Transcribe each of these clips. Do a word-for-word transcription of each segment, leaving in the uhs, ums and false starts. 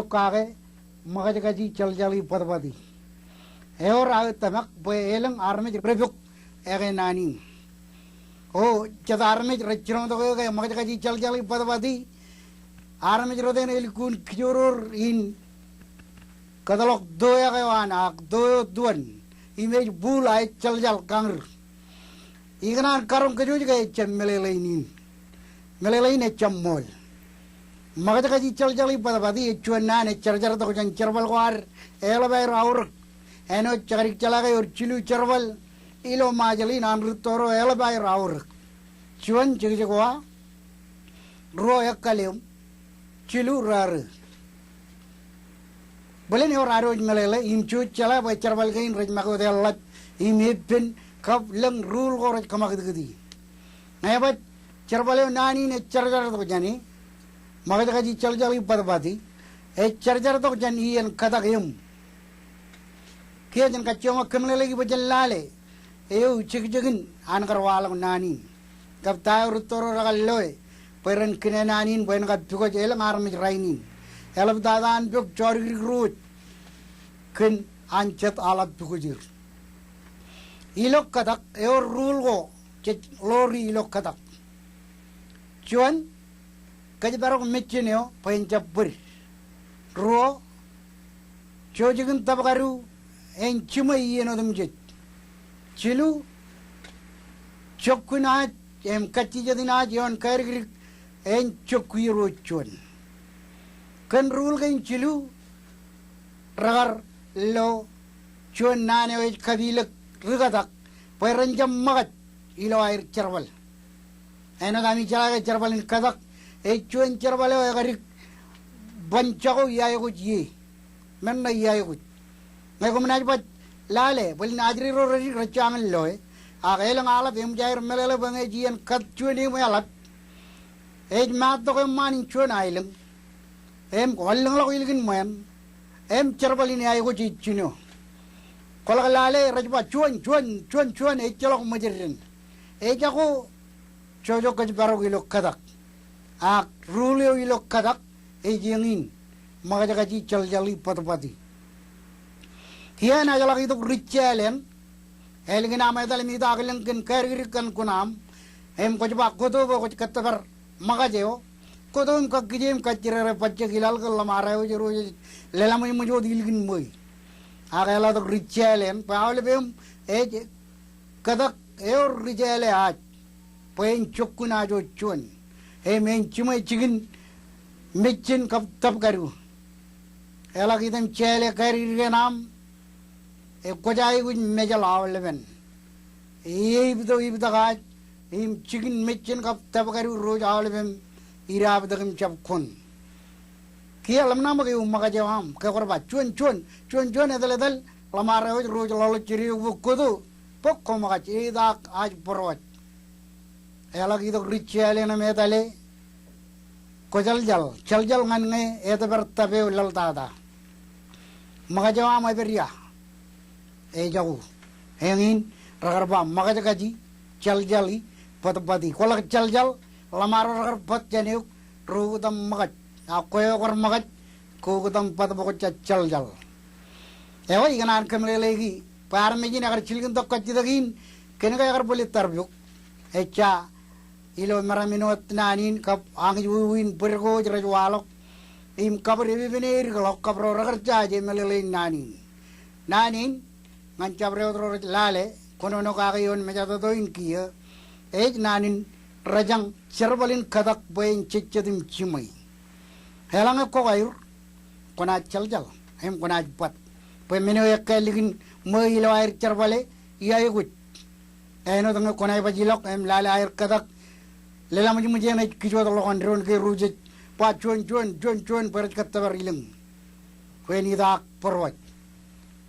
kake Ṃōkajkaji Jeḷjeḷi Bōtbōti. Ewōr aō tōmak bwe elōñ armej rej pok eke naan in. O jet armej rej jiroñtok eō ke Ṃōkajkaji Jeḷjeḷi Bōtbōti, armej rot eṇ elukkuun kijoor in kōtḷọk to eke eo an ak to eo tuon im ej buul a ej jeḷjeḷ kañūr. Ikōṇaan karoñ kōjwōj ke ejjab meḷeḷein in. Meḷeḷein ejjab ṃool. Ṃōkajkaji Jeḷjeḷi Bōtbōti ej juon naan ej jarjar tok jān jerbal ko ad eḷap aer aorōk. Āinwōt jekdik jeḷā ke ewōr jilu jerbal ilo Ṃajeḷ in an rūtto ro eḷap aer aorōk. Juon jekjek wa, ruo ekkāleum, jilu rārō. Bōlen ewōr ad wōj meḷeḷe im juon jeḷā bwe jerbal kein rej make wōt eḷap im epen kab lōñ ruul ko rej kōṃakūtkūti. Ñe baj jerbal eo naan in ej jarjar tok jān e, Ṃōkajkaji Jeḷjeḷi Bōtbōti, ej jarjar tok jān iien katak eṃ. Kiiō jen kajjioñ kōmeḷeḷeiki bwe jen lale eo jekjekin an kar waḷọk naan in kab ta eo rūtto ro rekar loe bwe ren kine naan in bwe en kab pukot elōñ armej rainin. Eḷaptata an pok jodikdik ro wōj kōn an jet aḷap pukot er. Ilo katak ewōr ruul ko jej ḷoori ilo katak. Juon, kōjparok mejān eo bwe en jab bōd. Ruo, jojikin tabkadu en jiṃwe iien otemjej. Jilu, jokkun aaj im kajjijet in aaj ioon kādikdik en jokwier wōt juon. Kōn ruul kein jilu, rekar lo juon naan eo ej kapilōk ri katak bwe ren jab ṃōkaj ilo aer jerbal. Āinwōt ami jeḷā ke jerbal in katak ej juon jerbal eo ekadik ban jako iaikuj ie. Men ṇe iaikuj. Ñe koṃ naaj baj lale bōlen ajri ro redik rej jañin loe, ak elōñ aḷap eṃōj aer meḷeḷe bwe ñe ej iien kat juon eṃ eḷap, ej maat tok eṃṃaan in juon aelōñ im wanlōñḷọk ilikin ṃweo im jerbal in iaikuj ej jino. Kwōḷak lale rej ba juon, juon, juon, juon, ejjeḷọk ṃōjedden. Ejako jojo kōjparok ilo katak. Ak ruul eo ilo katak ej eñin, Ṃōkajkaji Jeḷjeḷi Bōtbōti. Kiiō enaaj ḷak itok ri jeḷā eṇ, ālikin aṃ etale im itok ak lōñ kōn kādikdik kaṇ kuṇaaṃ, im kwōj ba kōto bwe kwōj kōttōpar ṃōkaj eo, kōto im kakkije im kajjirere bajjek ilaḷ ke ḷōṃaro eo ej ro ej leḷḷaṃōjṃōj wōt ilikin ṃweo. Ak eḷatok ri jeḷā eṇ bwe aolep eṃ ej katak ewōr ri jeḷā aaj bwe en jokkun ajo juon im en jiṃwe jikin mejān kab tabkadu. Eḷak item jeḷā kādikdik eṇ aṃ, ekwōj aikuj mejeḷ aolepen. Eipto iptak aaj im jikin mejān kab tabkadu ro ej aolepen idaaptok im jab koṇ. Kiiō ḷōmṇak ṃōk ewi ṃōkaj eo aṃ ke kwōr ba juon, juon, juon, juon etaletal ḷōṃaro eo ej ro ej ḷoḷḷōjjid eok bwe kōto bwe koṃōkaj, eitaak aaj būruōj. Eḷak itok ri jeḷā eṇ im etale, kwō jeḷjeḷ, jeḷjeḷ ñan ñe etōpar tōp eo laḷtata. Ṃōkaj eo aṃ epād ia? Ejako. Eñin, rekar ba Ṃōkajkaji Jeḷjeḷi Bōtbōti. Kwōḷak jeḷjeḷ, ḷōṃaro rekar bōt jān eok, ri oktaṃ ṃōkaj. Ak kwe eo kwōr ṃōkaj, ke oktaṃ bōtbōk jab jeḷjeḷ. Ewi, ikōṇaan kōmeḷeḷeiki bwe armej in ekar jilkintok kajjitōk in kōn ke ekar bōle tarpok. Ejja ilo meramān wōt naan in kab añōjwōj in bōd ko rej waḷọk im kabōd epepen e edikḷọk kab ro rekar jaje meḷeḷein naan in. Naan in, ñan jabdewōt ro rej lale, kōnono kake ioon mejatoto in kiiō, ej naan in rejañ jerbal in katak bwe en jejjet im jiṃwe. Eḷaññe kwō kaiur, kwōnaaj jeḷjeḷ im kwōnaaj bōt bwe men eo ekkā likin ṃweo ilo aer jerbale iaikuj. Āinwōt ñe kwōnaaj baj ilọk im lale aer katak, leḷḷaṃōjṃōj eṇ ej kijootḷọk an doon ke ro jej ba juon, juon, juon, juon bwe rej kōttōpar ilōñ. Kwe en itaak būruōj.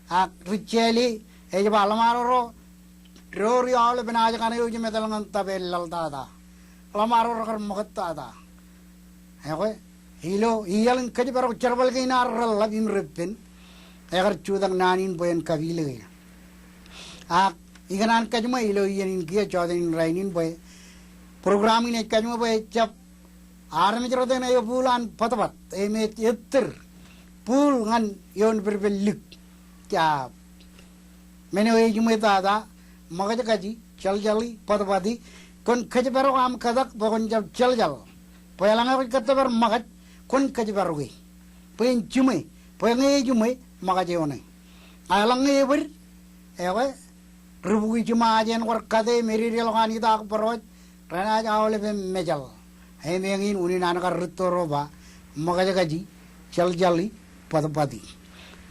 Ak ri jeḷā ej ba ḷōṃaro ro, ro ri aolepen aje kaṇe eo jemān etal ñan tōpar laḷtata. Ḷōṃaro rekar ṃōkattata. Ekwe, ilo iaḷ in kōjparok jerbal kein ad reḷḷap im repen, ekar jutak naan in bwe en kapilōk e. Ak ikōṇaan kajiṃwe ilo iien in kiiō jota in rainin bwe program in ej kajiṃwe bwe ejjab armej rot eṇ ebuul an bōtbōt im ej ettōr būl ñan ioon pād ippān lik. Jab. Men eo ejiṃwe tata, ṃōkajkaji, jeḷjeḷi, bōtbōti, kwōn kōjparok aṃ kōtak bwe kwōn jab jeḷjeḷ. Bwe eḷaññe kwōj kōttōpar ṃōkaj, kwōn kōjparoke. Bwe en jiṃwe, bwe ñe ejiṃwe, ṃōkaj eoṇe. A eḷaññe ebōd, ekwe, ri-bukwi jiṃa ajeen kwaar kate im ededeḷọk Anij ak bōrọọj, renaaj aolep im mejaḷ. Im eñin unin an kar rūtto ro ba, ṃōkajkaji, jeḷjeḷi, bōtbōti.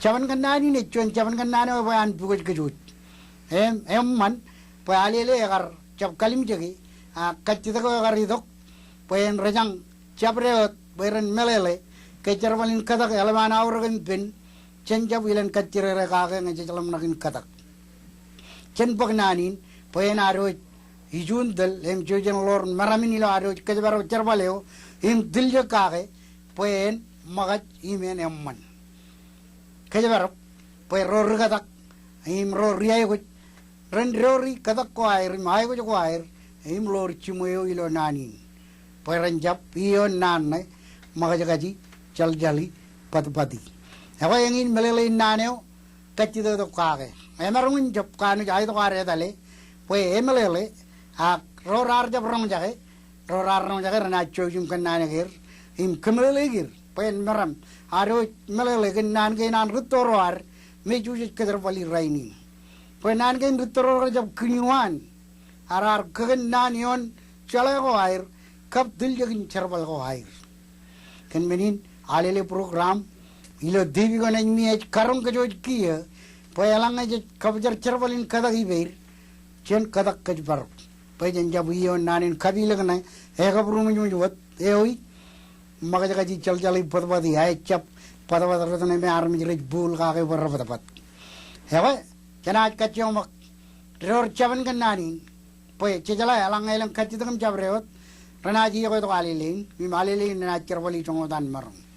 Jabōn kōnnaan in ej juon jabōn kōnnaan eo bwe an pukot kōj wōj. Im, eṃṃan, bwe alele ekar jab kalimjeke, ak kajjitōk eo ekar itok, bwe en rejañ jabdewōt, bwe ren meḷeḷe, ke jerbal in kōtak eḷap an aorōk im pen, jen jab ilowaan kajjirere kake ñe jej ḷōmṇak in kōtak. Jen bōk naan in, bwe en ad wōj ijuun tōl, im jouj en ḷoor meram in ilo ad wōj kōjparok jerbal eo, im tiljek kake, bwe en ṃōkaj im en eṃṃan. Kōjparok, bwe ro ri-kōtak, im ro ri-aikuj, ren doori kōtak ko aer, im aikuj ko aer, im ḷoor jiṃwe eo ilo naan in. Bwe ren jab iioon naan ṇe, ṃōkajkaji, jeḷjeḷi, bōtbōti. Ekwe eñin meḷeḷein naan eo, kajjitōktok kake. Emaroñ in jab kanooj aetok ad etale, bwe emeḷeḷe, ak ro raar jab roñjake, ro raar roñjake renaaj jouj im kōnnaaneik er, im kōmeḷeḷeik er, bwe en meram, ad wōj meḷeḷe kōn naan kein an rūtto ro ad, mej wōj ej kōjerbali rainin. Bwe naan kein rūtto ro rej jab kūn iwaan, ak raar kōkōnnaan ioon jeḷā ko aer, kab tiljek in jerbal ko aer. Kōn men in, alele program, ilo TV ko nejimi ej karoñ kōj wōj kiiō, bwe eḷaññe jej kabjar jerbal in kōtak ippāer, jen kōtak kōjparok. Bwe jen jab iioon naan in kapilōk ṇe, ekabūruṃōjṃōj wōt, ewi, ṃōkajkaji jeḷjeḷi bōtbōti, a ejjab bōtbōt rot ṇe me armej rej būl kake bwe rebōtbōt. Ekwe, jenaaj kajjioñ ṃōk, door jabōn kōnnaan in, bwe jejeḷā eḷaññe elōñ kajjitōk im jabdewōt, renaaj iiōk etok alele in, im alele in enaaj jerbali joñoul an maroñ.